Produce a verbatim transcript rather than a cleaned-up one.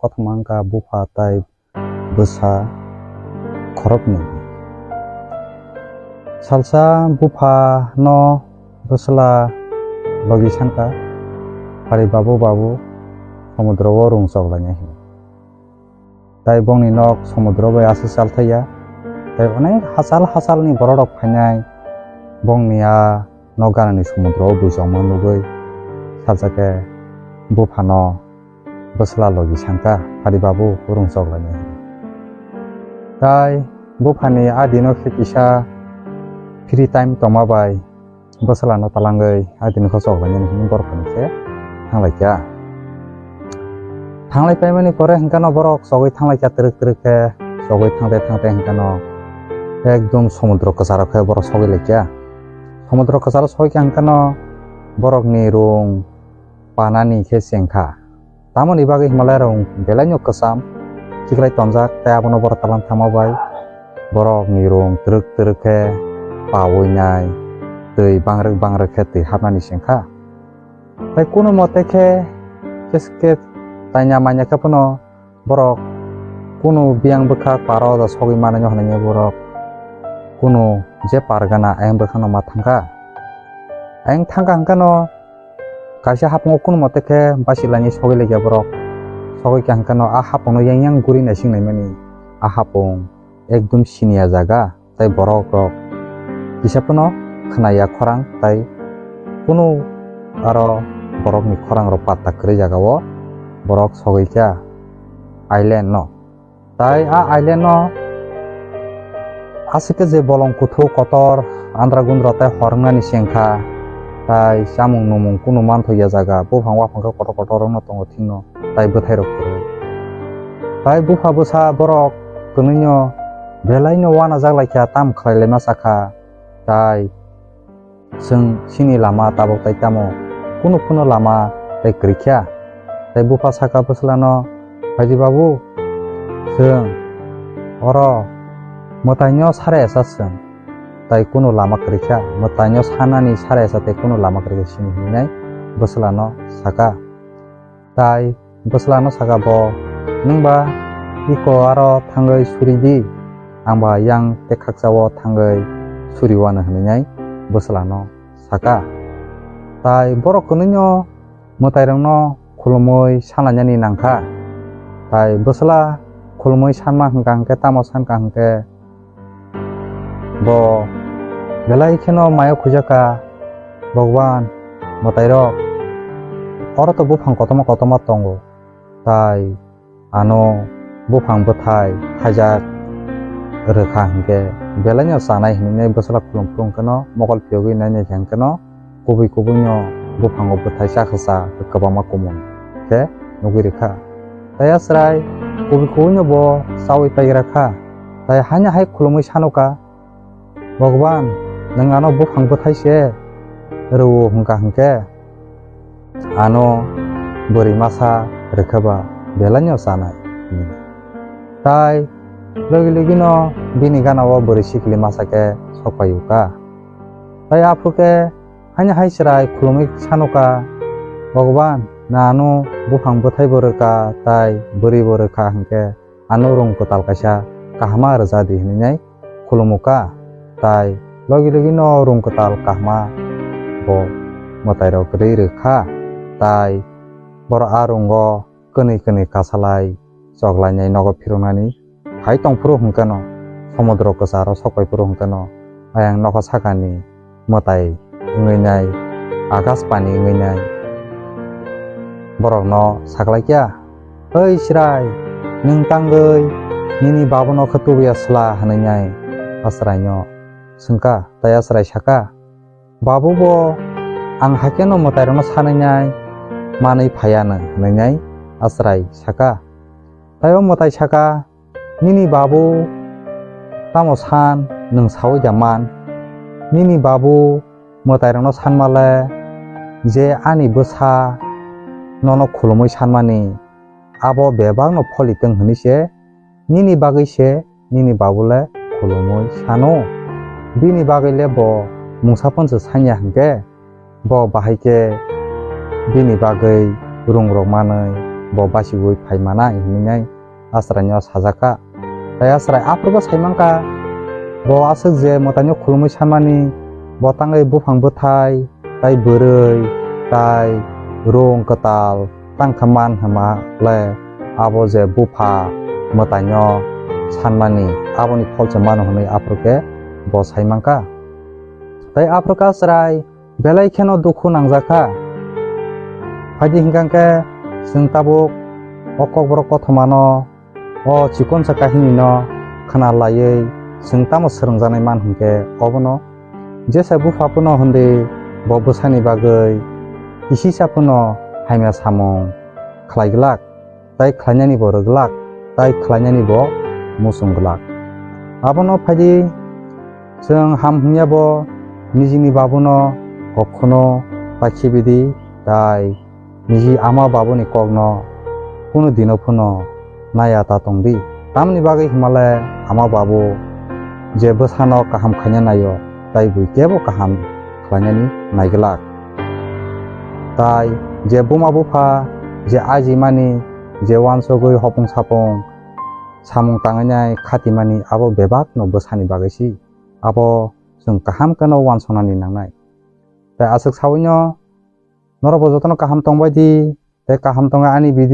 kothoma wngkha bupha tei bwsa khoroknwi. Salsa bupha no bwsla logi sankha, "Phari babu, babu, somudro o rung chok lainai," hino. Tai bongni nok somudro bai aswk chalthaiya. Tai onek hachal hachalni bororok phainai bongni a nok ganani somudro o bujongma nugwi salsa khe buphano bwsla logi sankha, "Phari babu, rung chok lainai," hino. Tai buphani a dino khe kisa free time tongma bai bwsla no talangwi a dino khe chok lainani hwnwi borok khe thanglaikha. Thanglai paimani pore hwnkhe no borok chogwi thanglaikha twrwk twrwk khe, chogwi thangte thangte hwnkhe no ekdom somudro kwcharo khe borok sogwi laikha. Somudro kwcharo sogwi khe hwnkhe no borokni rung panani khe chengkha. Tamoni bagwi Himalaya rok belaino kwcham chiklai tonjak, tei abono borok talang thangma bai borokni rung twrwk twrwk khe pawi nai, twi bangrwk bangrwk khe twi hapnani chengkha. Tai kunu mote khe khe taina manya khe phano borok kunu biyang bwkha paro da sogwi mananio hwnwi borok kunu je par gana ayang bwkhano ma thangkha. Ayang thangkha hwnkhe no kaisa hapung o kunu mote khe basilaini sogwi laikha borok. Sogwi kha hwnkhe no a hapung no yang yang guri naising naimani a hapung ekdom siniya jaga. Tai borok rok kisa phano khwnaya khorang, tai kunu aro borokni khorang rok patta kwrwi jaga o borok sogwi kha island no. Tai a island no aswk khe je bolong kuthuk kotor andra gundra tai hor wngnani chengkha, tai chamung numung kunu manthokya jaga buphang waphang khe kotor kotor wngno tongo thikno. Tai bwthai rok kwrwi. Tai bupha bwsa borok kwnwi no belai no uanajak lai kha, tam khlai lai ma sa kha. Tai chwng chini lama tabuk tai tamo kunu kunu lama tai kwrwi kha. Tai bupha saka bwsla no, "Phaidi babu, chwng oro mwtai no sare asa chwng. Tai kunu lama kwrwi kha, mwtai no sanani sare asa tai kunu lama kwrwi kha," sini hinwi nai bwsla no saka. Tai bwsla no saka bo, "Nwng ba iko aro thangwi suri di, ang ba yang tekhaksa o thangwi suri uano," hwnwi nai bwsla no saka. Tai borok kwnwi no mwtai rok no khulumui sanlainani nangkha. Tai bwsla khulumui sanma hwnkha hwnkhe tamo sankha hwnkhe, bo belai kheno mayo khujaka, "Bhagwan, mwtairok, oro to buphang kotorma kotorma tongo, tai ano buphang bwthai thaijak rwkha hwnkhe belaino chanai," hwnwi bwsla khulum phuru hwnkhe no mokol phiyogwi nai naikha hwnkhe no kubui kubui no buphango bwthai cha kwsa kwbangma kumun khe nugwi rwkha. Tai a chwrai kubui kubui no bo chaui paigra kha. Tai haino hai khulumui sanoka, "Bhagwan, nwng ano buphang bwthai se rw-o hwnkha hwnkhe, ano bwrwi masa rwkha ba belaino chanai," hwnwi. Tai logi logi no bini gana o bwrwi sikli masa khe sok pai o kha. Tai aphuru khe haino hai chwrai khulumui sanoka, "Bhagwan, nwng ano buphang bwthai bo rwkha, tai bwrwi bo rwkha hwnkhe, ano rung kwtal kaisa kahama rwja di," hwnwi nai khulumu kha. Tai logi logi no rung kwtal kahama bo mwtai rok rwi rwkha. Tai borok a rungo kwnwi kwnwi kasalai choklainai nogo phiroknani hai tong phuru hwnkhe no, somudro kwcharo sok pai phuru hwnkhe no, ayang nokha sakani mwtai wngwi nai, akas pani wngwi nai borokno saklaikha, "Oi chwrai, nwng tangwi nini babuno khe tubuya sla?" hwnwi nai a chwraino swngkha. Tai a chwrai sakha, "Babu bo ang haikhe no mwtairokno sanwi nai manwi phaiya nw?" hwnwi nai a chwrai sakha. Tai o mwtai sakha, "Nini babu tamo san nwng saui da man? Nini babu mwtairokno sanmale je ani bwsa nono khulumui sanmani, abo bebakno pholi tong hwnwi se nini bagwi se nini babu le khulumui sano. Bini bagwi le bo mungsa phonse sanya hwnkhe, bo bahai khe bini bagwi rung rok manwi bo basiui phai manai hinwi nai Asrai no sajak kha. Tai Asrai aphuru bo sai mankha, bo aswk je mwtai no khulumui samani, bo tangwi buphang bwthai, tai bwrwi, tai rung kwtal tang kha man hwnma le abo je bupha mwtai no sanmani aboni phol se mano hwnwi aphuru khe bo sai mankha. Tai aphuru khe Asrai belai kheno dukhu nangjak kha. Phaidi hinkha khe chwng tabuk o Kokborok kothoma no, o chikonsa kahini no khna laiwi chwng tamo swrwngjaknai man hinkhe obono jesa bupha phano hwnwi bo bwsani bagwi kisisa phano hamya samung khlai glak, tai khlainani bo rwglak, tai khlainani bo muchung glak. Abono phaidi chwng ham hwnya bo nijini babuno kokhono ta khibidi, tai niji ama babuni kokno kunu dino phano naya ta tongdi. Tamni bagwi hwnmale ama babu je bwsano kaham khaina naio, tai bui kebo kaham khlainani naiglak. Tai je buma bupha, je ajimani, je wansugwi hopung sapung samung tangainai khatimani, abo bebakno bwsani bagwi si. Abo chwng kaham kheno wansuknani nangnai. Tai aswk sawino norokbo jotono kaham tongbai di, tei kaham tongwi ani video